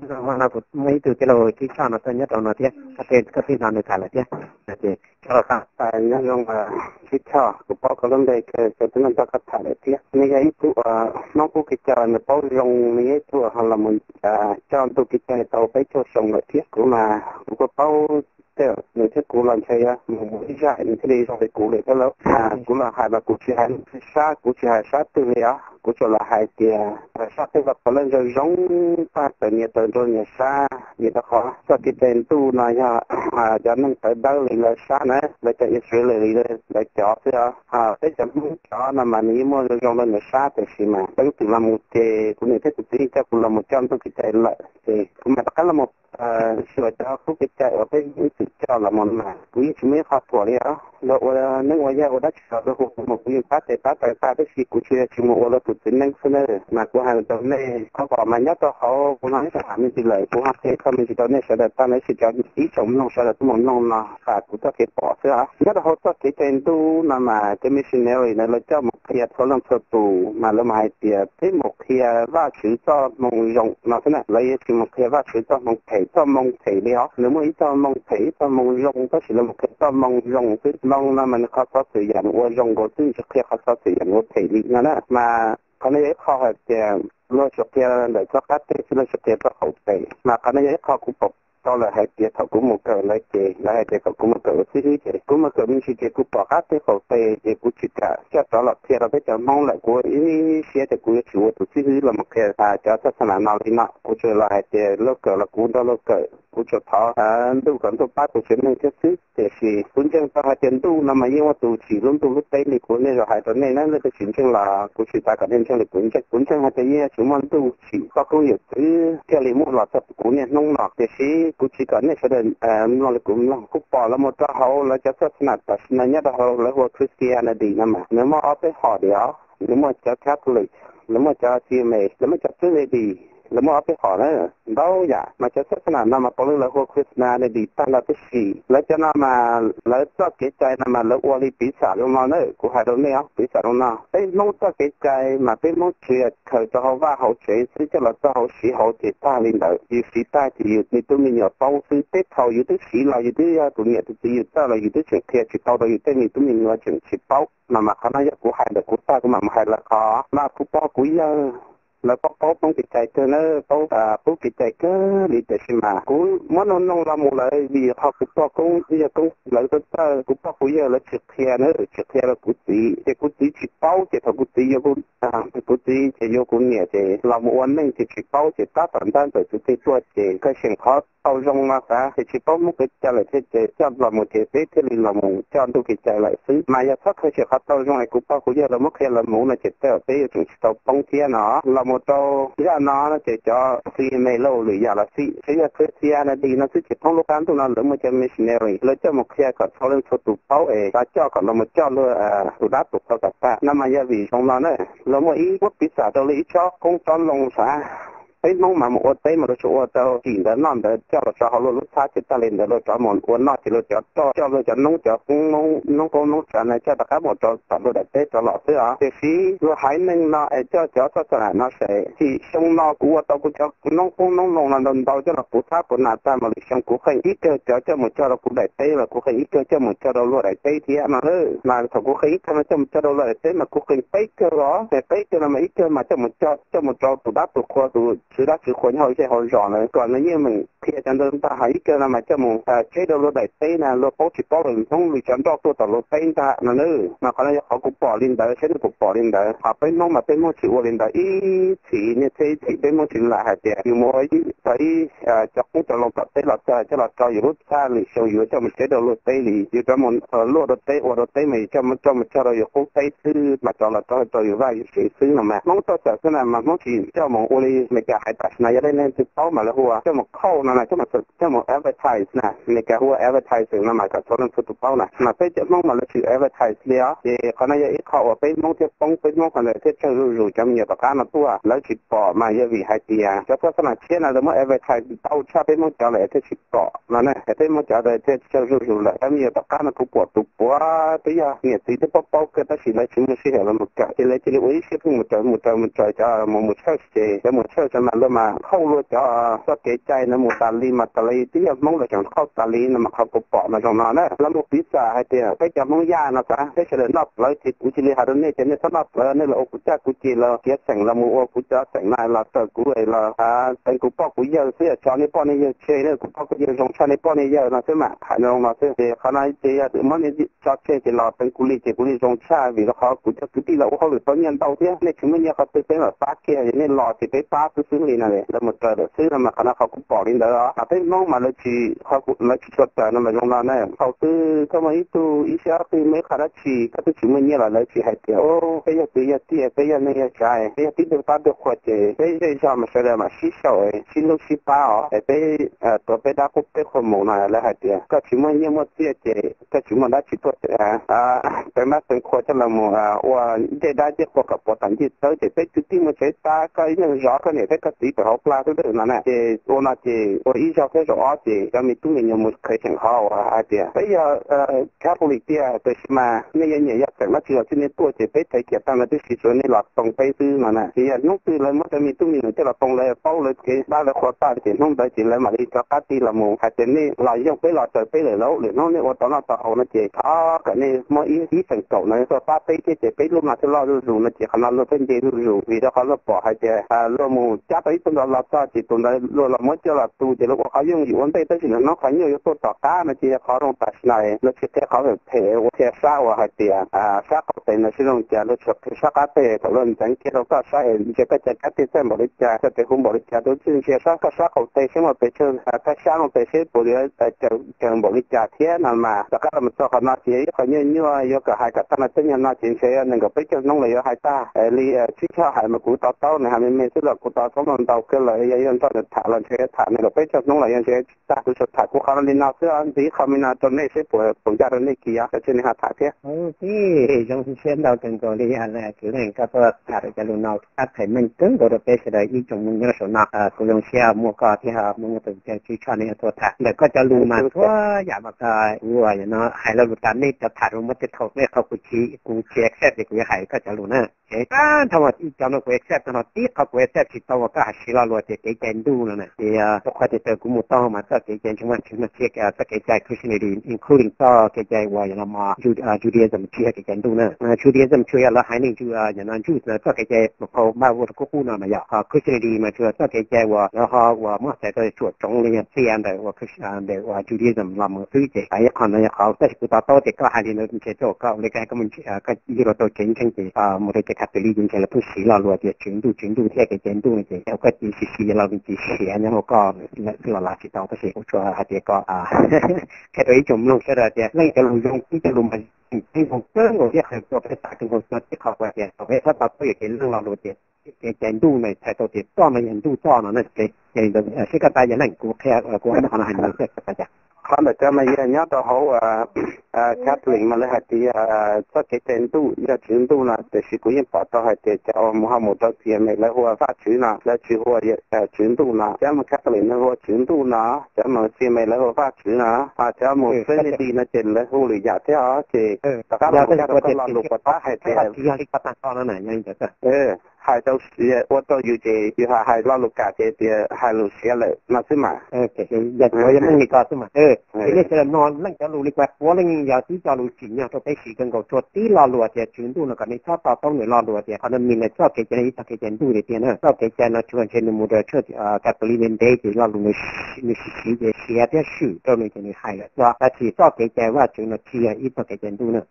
Zoo no kuv muaj ib tug tij laug Tsib Choj no tuaj nyob rau no thiab, koj twb hnov nws tham lawm thiab. Ces Tsib Choj, nyob zoo Tsib Choj, kuv paub koj lub npe kawg, koj twb nrog koj tham lawm thiab. Nws yog ib tug uas Hmoob qub kev cai, nws paub zoo, nws yog ib tug uas ho los mus coj ntuj kev cai tau peb caug xyoo lawm thiab. Kuv mas kuv kuj paub tej, nws thiab kuv los ntshe yuav mus ib zaj nws thiaj li zoo li kuv lawm thiab lauj. Kuv los hais mas kuv tsis hais leej twg sab, kuv tsis hais sab twg li os, kuv tsuas los hais tias sab twg los qhov lawv zoo zoo, paj tawm nyias tawm nrog nyias sab, vim rau qhov txoj kev cai ntuj no yog cov neeg tawv dawb li lawv sab na, lawv cov Israel li lawv cov xwb os. Peb cov Hmoob cov no mas nws yeej muaj zoo zoo rau nws sab, tiam sis mas peb twb los mus ces kuv niam thiab kuv txiv coj kuv los mus coj ntuj kev cai lawm ces kuv mam rov qab los mus xyuas cov qub kev cai uas peb ib txwm coj los mus mas kuv yeej tsis muaj ib qho thuam li os. Luag ua neeb ua yaig ua dab tsi los luag hu kuv mus kuv yeej pab tes pab taw tag, tab sis kuv tsuas yog tsis mus ua luag tus txiv neeb xwb na. Mas kuv hais rau nej, qhov kom mas nyob rau hauv kuv no ib txhia me ntsis lawm, kuv ho qhia ib qho me ntsis rau nej sawv daws tag, tab sis cov ib tsoom mloog sawv daws tuaj mus mloog no tas kuv txoj kev pom xwb os. Nyob rau hauv txoj kev cai ntuj no mas cov missionary na lawv coj mus qhia rau leej txhua tus mas lawv mas hais tias peb mus qhia Vajtswv txoj moo zoo no xwb na, lawv yeej tsis mus qhia Vajtswv txoj moo phem, txoj moo phem li os. Nws muaj ib txoj moo phem ib txoj moo zoo, tab sis lawv mus qhia txoj moo zoo xwb. Moo no mas nws qhov xov xwm yam nws ua zoo nkaus xwb, nws tsis qhia qhov xov xwm yam nws ua phem li no na. Mas qhov no yog ib qho hais tias luag tsuas qhia ntawm txoj qab teg xwb, luag tsis qhia txoj qaum pem. Mas qhov no yog ib qho kuv pom tau lawm hais tias thaum kuv mus kawm lawv ces lawv hais tias kom kuv mus kawm ua xib hwb ces kuv mus kawm me ntsis ces kuv pom qab teg qaum pem ces kuv tsis kam coj rov los qhia rau peb cov Hmoob lawm. Kuv ib siab tias kuv yuav tsis ua tus xib hwb los mus qhia cov xab xas nas no li no. Kuv tsuas los hais tias luag kawm los kuv nrog luag kawm, kuv tsuas thov ntuj kom ntuj pab kuv tsev neeg thiab xwb. Tiam sis kuv ntseeg tau hais tias ntuj no mas yeej muaj tus tsim lub ntuj lub teb li kuv niaj zaus hais rau nej na, nej twb tsis ntseeg los kuv tsis xav kom nej ntseeg li kuv ntseeg. Kuv ntseeg hais tias yeej yuav tsis muaj ntuj tsim poj koob yawm txwv thiaj li muaj los txog kuv niaj hnub no. Tiam sis kuv tsis kom nej sawv daws mloog li kuv mloog. Kuv pom los mus rau hauv lawv cov xab xas nas tam sim no nyob rau hauv lawv hu ua Christianity no mas nws muaj ob peb hom diam os. Nws muaj cov Catholic, lawv muaj cov C M A, lawv muaj cov Trinity, lawv muaj ob peb hom na, ntau yam. Mas cov xab xas nas no mas puav leej lawv hu ua Christianity tag nrho tib si. Lawv cov no mas lawv txoj kev cai no mas lawv ua li piv xam zoo no na, kuv hais rau nej os, piv xam zoo no. Peb Hmoob txoj kev cai mas peb Hmoob tsuas yog khaws rau hauv vaj hauv tsev xwb, coj los txog hauv siv hauv ces tag li ntawd. Yus siv tag ces yus me tub me nyuam paub xwb. Tej thaum yus twb siv los yus twb yog tus niam tus txiv yus txawj los yus twb tseem qhia tsis tau rau yus tej me tub me nyuam tseem tsis paub. Mas mas qhov no yog kuv hais ntawm kuv tag, kuv mam mus hais lawv qhov. Mas kuv pog kuv yawg lawv paub paub Hmoob kev cai kawg na, paub qub kev cai kawg li, tiam sis mas kuv muab noog noog los mus lawm vim qhov kuv pog koob yawg koob lawv txawj txawj, kuv pog kuv yawg lawv tsis qhia na, tsis qhia rau kuv txiv, ces kuv txiv tsis paub, ces thaum kuv txiv yuav kuv txiv ces yuav kuv niam ces los mus ua neej ces tsis paub, ces tab tom ntab ntawm txiv tij tuaj ces khaws seem qhov tau zoo no xav ces tsis paub Hmoob kev cai lawm thiab, ces coj los mus ces peb thiaj li los mus coj ntuj kev cai lawm xwb. Mas yog txhob khaws seem qhov tau zoo es kuv pog kuv yawg lawv muab qhia lawv mus no ces tej zaum peb yuav tseem tsis tau poob thiab no. Los mus rau zaj no no ces cov C M A lauj lwm yam los xij, tsuas yog Christianity no xwb ces thoob lub qab ntuj no lawv muaj cov missionary lawv coj mus qhia kom txhua leej txhua tus paub es xav coj kom los mus coj luag tus dab tus qhua kom tag no. Mas yog vim zoo no na, luag muaj ib muab piv xam rau li ib tsob qoob tsob loo sav. Peb Hmoob mas mus ua teb mas luag tsuas ua tau kim ntawd noj ntawd coj los rau hauv luag lub txhab ces tag li ntawd, luag rov mus ua noj ces luag cov roj coj luag cov noob cov qoob noob qoob noob tsav na coj rov qab mus rau tom luag daim teb rov los xwb os. Tiam sis luag haiv neeg no es coj cov xab xas nas no sav, txij xyoo no kuv ua tau kuv cov noob qoob noob loo no ntau ntau coj los puv txhab puv nas tag mas lwm xyoo kuv qhee ib kawg cov coj mus cog rau kuv daim teb los kuv qhee ib kawg coj mus cog rau luag daim teb thiab no na. Mas thaum kuv qhee ib kawg no coj mus cog rau luag daim teb mas kuv qhee peb kawg os, peb kawg no mas ib kawg mas coj mus cog coj mus rau tus dab tus qhua, tus tswv dab tswv qhua nyob hauv zej hauv zos na kom nws yeej meem qhia cov ntawd ntag. Ho ib kawg no mas coj mus tseb rau luag daim teb na, luag paub tsis paub lawm hnub lwm cov nroj tuaj tom luag teb ntag no na. Mas qhov no yog qhov kuv pom li ntawd, saib nws puas pom li ntawd. Ho peb Hmoob mas peb Hmoob tsis ua li ntawd, ib txhis niaj txhiab ib txhis peb Hmoob tsis lam hais tias yus mus ua ib txhis ib cov qoob cov loo tom teb los txog coj los rau yus lub txhab lwm xyoo yus coj mus tseb rau luag teb li, yus rov mus luaj rau teb ua rau teb mas yus coj mus coj mus cog rau yus qub teb xwb mas rov los rau yus vaj yus tsev xwb no mas. Hmoob txoj xwm xwb na mas Hmoob tsis coj mus ua li Meskas hais tam sim no, yog leej twg paub mas lawv hu ua coj mus khauj no. mas coj mus advertise na, Meskas hu ua advertising no mas kom txhua leej txhua tus paub na, mas peb cov Hmoob mas lawv tsis advertise li os. Ces qhov no yog ib qho uas peb Hmoob thiaj poob, peb Hmoob qhov ntawd thiaj tsawg zuj zus cov me nyuam tom qab no tuaj lawv tsis pom mas yog vim hais tias cov phuaj xab nas tshiab no lawv muab advertise tau tshaj peb Hmoob cov lawm thiaj tsis pom no na, peb Hmoob cov lawm thiaj tsawg zuj zus lawm. Cov me nyuam tom qab no kuv pom tus puav twb yog niam txiv twb paub paub kawg tab sis lawv tsis muaj sij hawm los mus kawm ces lawv cia li ua ib siab pheej mus raws mus raws mus raws cov mus mus church ces cov mus church mas luag mas hauj lwm cov txoj kev cai no mus tas li mas tas li twb yog Hmoob lawv tseem hauj tas li no mas qhov kuv pom mas zoo no na. Los mus piv xam hais tias peb cov Hmoob Yaj no xav peb sawv daws noj plawv ces kuv cia li hais rau nej tias nej txhob noj plawv, nej los ua kuv caj kuv ces los kiav xeem los mus ua kuv cov xeem no los raws kuv los teev kuv poj kuv yawg xwb, tso nej poj nej yawg tseg, kuv poj kuv yawg zoo tshaj nej poj nej yawg no xwb mas hais zoo no xwb. Ces qhov no ces yog muab nej tso tseg ces los teev kuv li ces kuv li zoo tshaj vim rau qhov kuv cov kwv tij los ua hauj lwm tau nyiaj ntau thiab, nej tsis muaj nyiaj qhov twg peb mam pab kiag, yog nej los ces peb pab xwb xwb li no. Lawv mus raws lawm xwb no mas qhov no qhov kuv pom li ntawd os. Mas peb Hmoob mas lawv tsis, lawv tsis tshua raws no mas zoo no na. Thaum twg koj muaj ib tug ib sab twg muaj ib qho dab tsi koj twb tsis muaj nyiaj los lawv tsis hais tias peb yog kwv yog tij, peb yog neej yog tsav, peb yog tib neeg pab tug qhua ces peb zej zog mas sawv daws mam sib xyaum sib hlub sib pab os. Es peb tuav peb dab qub peb qhua mus no lawv hais tias koj tsis muaj nyiaj muaj txiaj ces koj tsis muaj dab tsi tuaj teev dab teev qhua coj los mus ua ncej dab ncej qhua kom puav tom ncej txawb ces peb kwv tij muaj tsev tab koj ib leeg zov koj niam thiab koj txiv pem hauv plag xwb no na. Ces ua no ces ua ib zaug thiab zaum ob ces cov me tub me nyuam mus qhia tseem qhov uas hais tias peb yog Catholic tiag, tiam sis mas nej yuav nyiam yog xeem dab tsi los xij nej tuaj ces peb thev kiag tag no tib si, tsuav nej los toog peb xwb no na. Ces yog hnub twg lawv muab cov me tub me nyuam coj los toog lawv paub lawv kev dab lawv qhua tag ces hnub ntawd ces lawv mam li rov qab tig los mus hais tias nej los yoog peb los raws peb lawm lauj, lwm hnub nej ua tau noj tau haus no ces thov kom nej muab ib feem kaum no tuaj pab peb thiab ces peb lub no thiaj loj zuj zus no ces qhov no luag thiaj nce zuj zus vim rau qhov luag pom hais tias luag mus cab tau ib tug ntawd los txog ces tus ntawd luag los muab coj los tu ces luag ua qhov yooj yim ua ntej tab sis lwm hnub qhov nyuaj yuav tuaj tom qab no ces yog qhov zoo tam sim no luag tsis qhia qhov phem ua qhia sab uas hais tias sab qaum tes no sib zoo cas, luag tsuas qhia sab qab teg. Thaum luag ntxeev kiag rau koj sab es ntsia koj cov kab teg txaij npaum li cas, koj tes huv npaum li cas, tus txij ntsia sab koj sab qaum teg seb muaj pes tsawg thaj xyab no tes seb puas yuav cawm npaum li cas thiab no mas rov qab los txog qhov no ces yog ib qho nyuaj nyuaj yuav kom hais kom tag no tej nyuag no ces ntshe nees nkaum peb caug hnub los yuav hais tag li. Tsib choj hais mas kuv to taub nws hais me me xwb los kuv to taub ntau kawg lawm, yog yuav nrog nws tham los ntshe yuav tham nees nkaum peb caug hnub los yuav ntshe tsis tag. Kuv tsuas tham kuv qhov no li no xwb, ntxiv qhov me no rau nej seb puas ncaj rau nej kis os, cov tseg nej ho tham thiab. Tij zoo siab ntau kawg nkaus li kwv Leej koj tuaj tham rau cov lus no, koj qhia meej kawg nkaus rau peb sawv daws ib tsoom mloog nyob rau saum no. Kuv zoo siab muaj koj thiab ho muaj tus tsib choj nej tuaj tham ntawm koj cov lus mas txhua yam mas kuv hais lo lus tas nej cov tham rau muab tej thaum nej qhov kuv tsis, kuv tsis accept ces kuv yuav hais koj cov lus na. Ces tab ntho ib cov no kuv accept no, tib qhov kuv accept tsis tau uas koj hais siv lo lus tias kev cai ntuj no na. Ces rau qhov tias raws kuv mus tau mas txoj kev cai ntseeg Vajtswv no tsis yog txoj kev cai Christianity, including txoj kev cai uas yog no Judaism tsis yog kev cai ntuj na. Judaism tsuas yog lawv haiv neeg no Jews lawv txoj kev cai phau Bible rau kub qub no mas yog. Ho Christianity mas tsuas txoj kev cai uas lawv ho uas muab xaiv tau tsuam tsoov li yog txia ntawm uas ntawm uas Judaism los mus xwb. Ces ib qho no yog qhov tab sis kuv to taub tias koj hais li ntawd ntshe txoj koj ua li koj hais koj mus koj yug los rau tsev ntseeg ces mus rau cov Catholic ces ntshe lawv pheej siv lo lus tias tswv ntuj tswv ntuj thiab kev cai ntuj no ces ua koj cia li siv siv los cia li siav nyob hauv koj los lav tsis tau. Tab sis kuv tsuas hais tias koj qhia rau ib tsoom mloog sawv daws tias Leej cov lus zoo, ib cov lus mas tseeb zoo kawg nkaus thiab qhia rau peb xav kawg nkaus no tib qho uas tias thaum peb txhob to taub yuav kev leej lo lus tias kev cai ntuj no txhais tau tias txoj no yog ntuj txoj no na. Ces yog li ntawd seb koj tas yog leej, kuv qhia kuv qhov no hais li ntawd xwb koj tas cas. Qhov ntawm cov mas yog nyob rau hauv Catholic mas lawv hais tias txoj kev cai ntuj yog tswv ntuj no, tiam sis kuv yeej pom tau hais tias cov uas mus ho mus rau C M A lawv hu ua Vajtswv no, lawv tsis hu ua tswv ntuj no. Cov mus Catholic nws hu ua tswv ntuj no, cov mus C M A lawv hu ua Vajtswv no, ho cov mus Trinity no ces lawv hu lwm yam thiab os. Ces tom qab los mus coj rau koj lo lus puas tab hais tias hais rau siav ua rau yus ces yus hais lo lus kam ces tias hais lus siav lawm no xwb mas. Yog li ko xwb mas. Ces nej sawv daws mloog leej cov lus li kuv puav leej yog tib co lus tsim nyog rau peb siv kawg nkaus. Tsuas tib lo lus tias tswv ntuj no kom nej txhob to taub nws lo lus tias qhov no mis nws txoj kev cai no yog ib txoj kev cai ntuj tiag tiag na. Txoj kev cai no tsuas ntshe nws mus rau Catholic ntev ces lo lus nws siv siv ces siav thiab swm rau nws ces nws hais lawm xwb. Tab sis txoj kev cai Vajtswv no tsis yog ib txoj kev cai ntuj na.